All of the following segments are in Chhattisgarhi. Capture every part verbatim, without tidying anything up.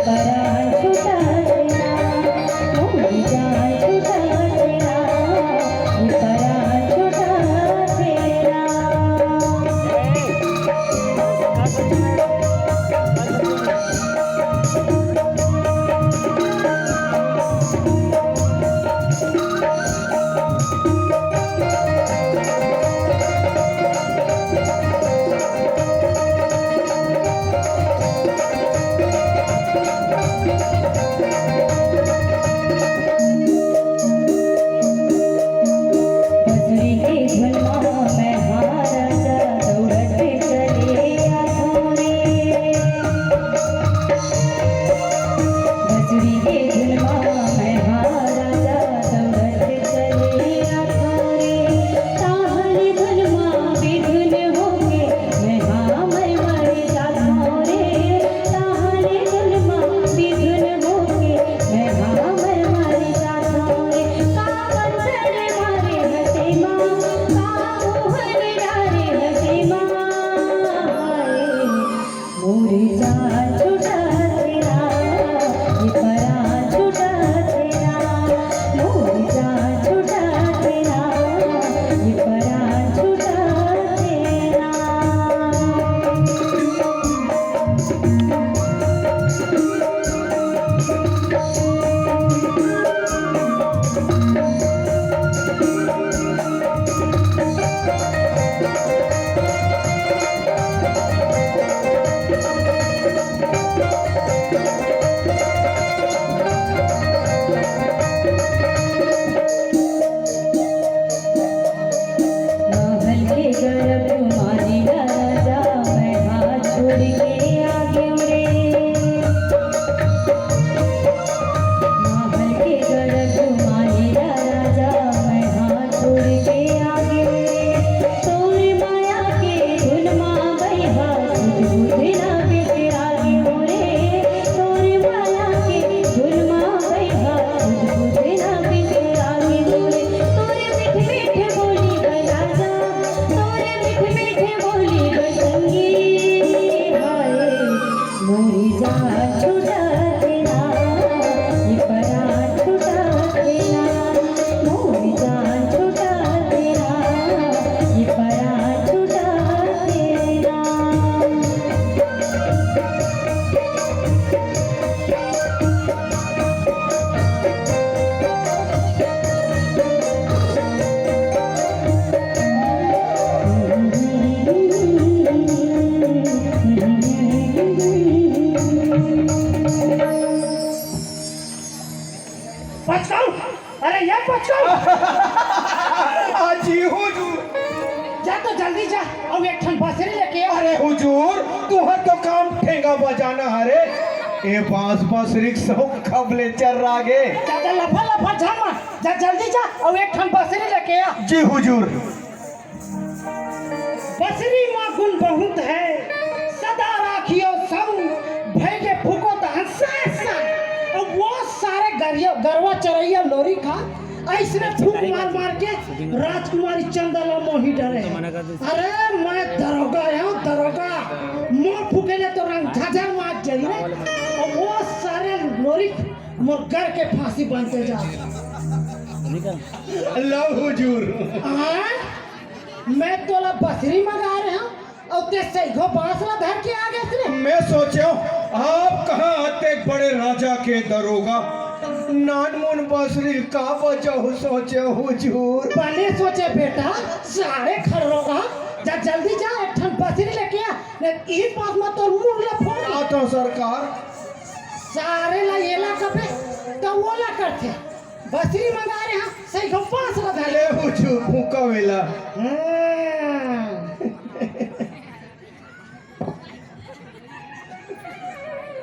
परान छुटा तेरा, मोरी जान छुटा तेरा, ये परान छुटा तेरा। बसुरी के धुन मा मैं हा राजा दौड़त चले आथों रे। बसुरी के धुन मा मैं हा राजा दौड़त चले आथों रे। ताहले धुन मा बेधुन होके मैं हा मैं मर जाथों रे। ताहले धुन मा बेधुन होके मैं हा मैं मर जाथों रे। का मंतर मारे हसे मा, का मोहन डारे हसे मा। मोरी जान छुटा तेरा, ये परान छुटा तेरा। मोरी जान छुटा तेरा, ये परान छुटा तेरा। महल के गरब मानी ला राजा, मैं हाथ छोड़ के आ गेंव रे। महल के गरब मानी ला राजा, मैं हाथ छोड़ के आ गेंव रे। तोर माया के धुन मा बइहा, सुध बुध ना बिसरा गेंव रे। तोर माया के धुन मा बइहा, सुध बुध ना बिसरा गेंव रे। तोर मीठ मीठ बोली बर राजा, तोर मीठ मीठ बोली बर संगी। हाय, मोरी जान छुटा तेरा, ये परान छुटा तेरा। मोरी जान छुटा तेरा, ये परान छुटा तेरा। पचकाऊ, अरे ये पचकाऊ। आ जी हुजूर। जा तो जल्दी जा, अउ एक ठन बसरी लेके आ। अरे हुजूर, तुहर तो काम ठेंगा बजाना हरे। ए बांस बसरी के शौक कब ले चर्रा गे। जा, जा, लफर लफर झन मार, जा जल्दी जा, अउ एक ठन बसरी लेके आ। जी हुजूर। बसरी मा गुन बहुत हे, सदा राखियो संग, भइगे फूको तहन साय साय। अउ वो सारे गरिया, गरवा चरइया लोरिक हा अइसने फूक मार मार के राजकुमारी चंदा ला मोही डरे। अरे मैं दरोगा हंव, दरोगा, मोर फूके ले तो रंग झाझर मार जाही रे। अउ वो सारे लोरिक मोर गर के फांसी बनते जा। लो हुजूर। हाँ? मैं तोला बसरी मंगाय रहेंव, अउ तें सइघो बांस ला धर के आ गेस रे। मैं सोचेंव, आप कहाँ अतेक बड़े राजा के दरोगा, नानमुन बसरी का बचाहूँ, सोचेंव हुजूर। बने सोचे बेटा, सारे खर्रोगा, जा जल्दी जा, एक ठन बसरी लेके आ, नहीं इही बांस मा तोर मुंह ला फोड़। आथंव सरकार। सारे ला एला कबे, त ओला करथे। बसरी मंगाय रहेंव, सइघो बांस ला धर। ले हुजूर, फूंकव एला। हाँ।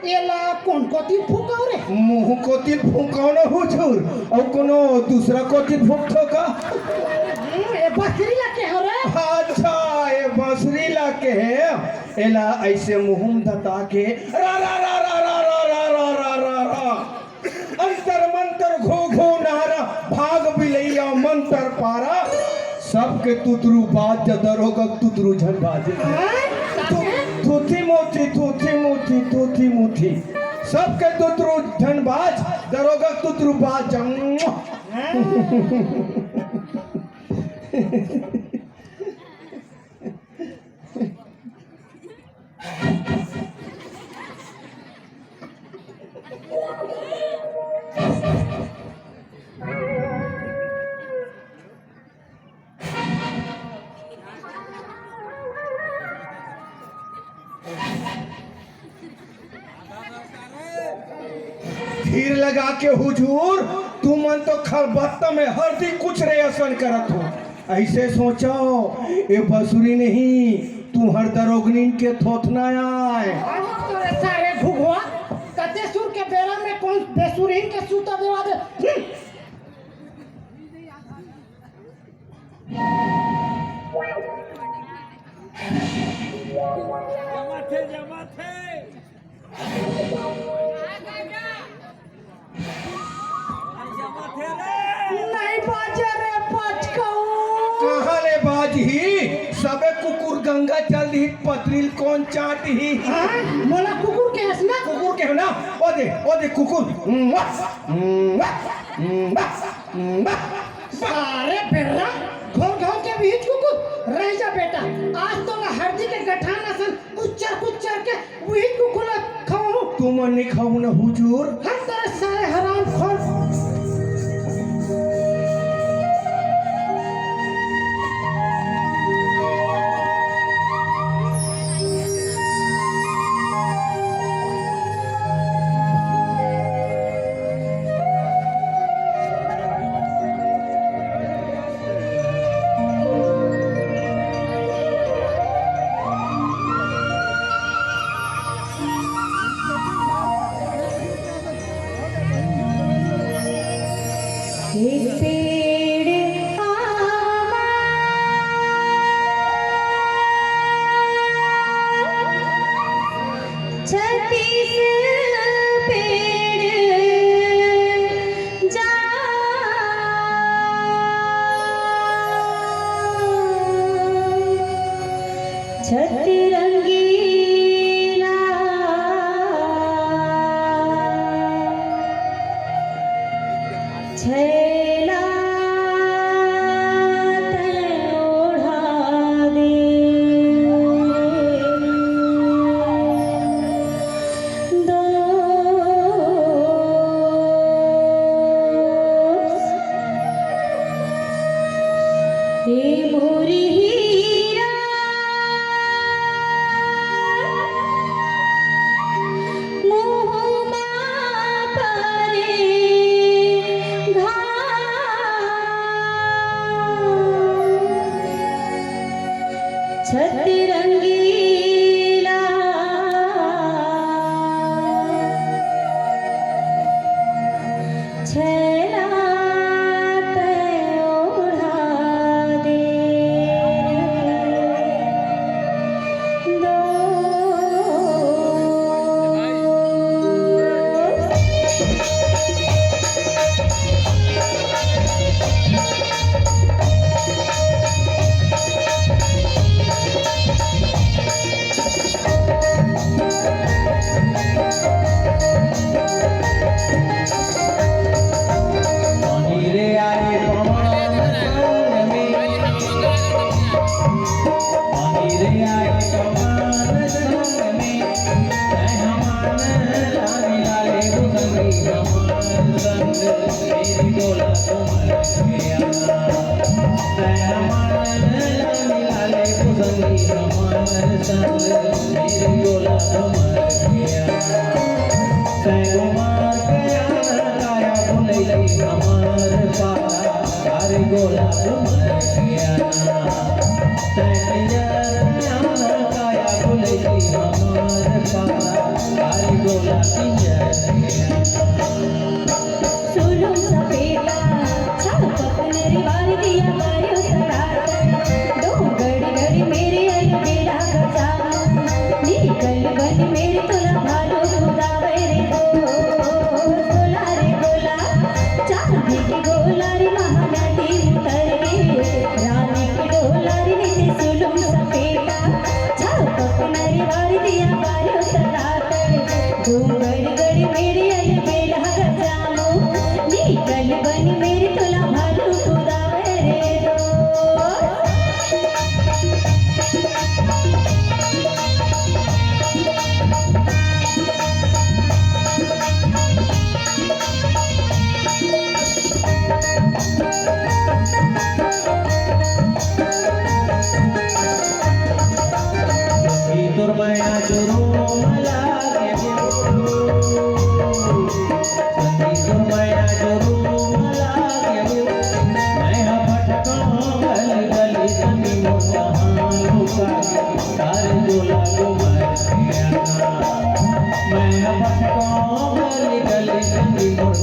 एला कोन कोती फूंकव रे? मुंह कोती फूंकव ना हुजूर, अउ कोनो दूसरा कोती फूंकथो का? हम्म, ए बसरी ला केहेंव रे। अच्छा, ए बसरी ला केहेंव। एला अइसे मुंह म दता के रा रा रा रा रा रा रा रा रा रा रा। अंतर मंतर घो घो नारा, भाग बिलइया मंतर पारा, सबके तुतरू बाज जा, दरोगा तुतरू झन बाजे। हाँ? थू-, थूथी मोथी, थूथी मोथी, थूथी मोथी। सबके तुतरू धनबाज, दरोगा तुतरू बाज। धीर लगा के हुजूर, तुमन तो खलबत्ता में हरदी कुचरे असन करत हो। अइसे सोचव, ए बसुरी नहीं, तुंहर दरोगनिन के थोथना आय। अरे तोरे सारे घुघुआ, कते सुर के बेरा में कोन बेसुरीन के सूता देवा दे। हम्म। जमाथे, जमाथे। जमाथे रे। नहीं बाजे रे पचकऊ। कहाँ ले बाजही? सबे कुकुर गंगा चल दिही, पतरी ल कोन चाटही? हाँ, मोला कुकुर के हस ना? कुकुर के हो ना? ओ दे, ओ दे कुकुर। मुआ, मुआ, मुआ, मुआ। सारे बेर्रा, घोर घाव के बिहिच कुकुर, रह जा बेटा। आज तो ना हरदी के गठान असन कुच्चर कुच्चर के उही कुकुर ला खवाहूँ। तुमन नहीं खाहू ना हुजूर। हट तेरे सारे हराम खोर। एक पेड़ आमा, छत्तीस पेड़ जा, छत रंगीला छैला तैं ओढ़ा दे। दोस्त, ए मोर हीरा, मुँह मा परे घाव। छत रंगीला छैला तैं ओढ़ा दे रे दोस्त। पानी रे आए पवन संग में, पानी रे आए पवन संग में, तैं हमार रानी लाले बुसंगी हमार संग, मेरी डोला तुम्हार गया। तैं हमार रानी लाले बुसंगी हमार संग, मेरी डोला तुम्हार गया। तैं घुमार के आना काया भुलैली हमार पारा, कारी गोला घुमार के आना। तैं पिया के आना काया भुलैली हमार पारा, कारी गोला पिया के आना। सुलुम सफेदा, छापक नरिवार दिया बारियो सरात। दो घड़ी घड़ी मेरे अलबेला गजानन। निकल बन मेरे तोला भालो खुदावे रे दो। गोला रे गोला, चांदी के गोला रे महानदी उतर के। रानी के डोला रे नीचे सुलुम सफेदा, छापक नरिवार दिया बारियो सरात। दो घड़ी घड़ी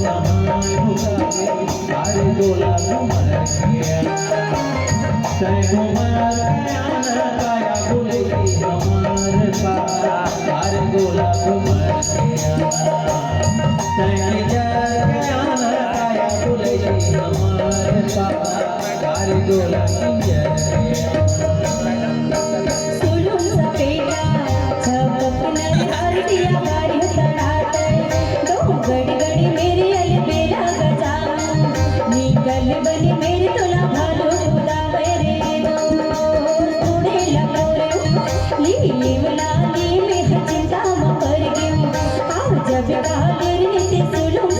हमार भुला गे, अरे गोला घुमर के आ। तैं घुमर के आना, काया भुलही हमार पार, अरे गोला घुमर के आ। तैं किंजर के आना, काया भुलही हमार पार, अरे गोला किंजर के आ। सुलुन सपेटा, छपक नल हरदिया बारी तड़ाते। दो गड़ी गड़ी मेरी अलबेला गजाऊ। निकल बनी मेरी तोला भालो खुदा मेरे दो। उड़े लपोरे, ली ली उलाली में चिंता म पर गयो। आ जब कालेर ने ते सुलुन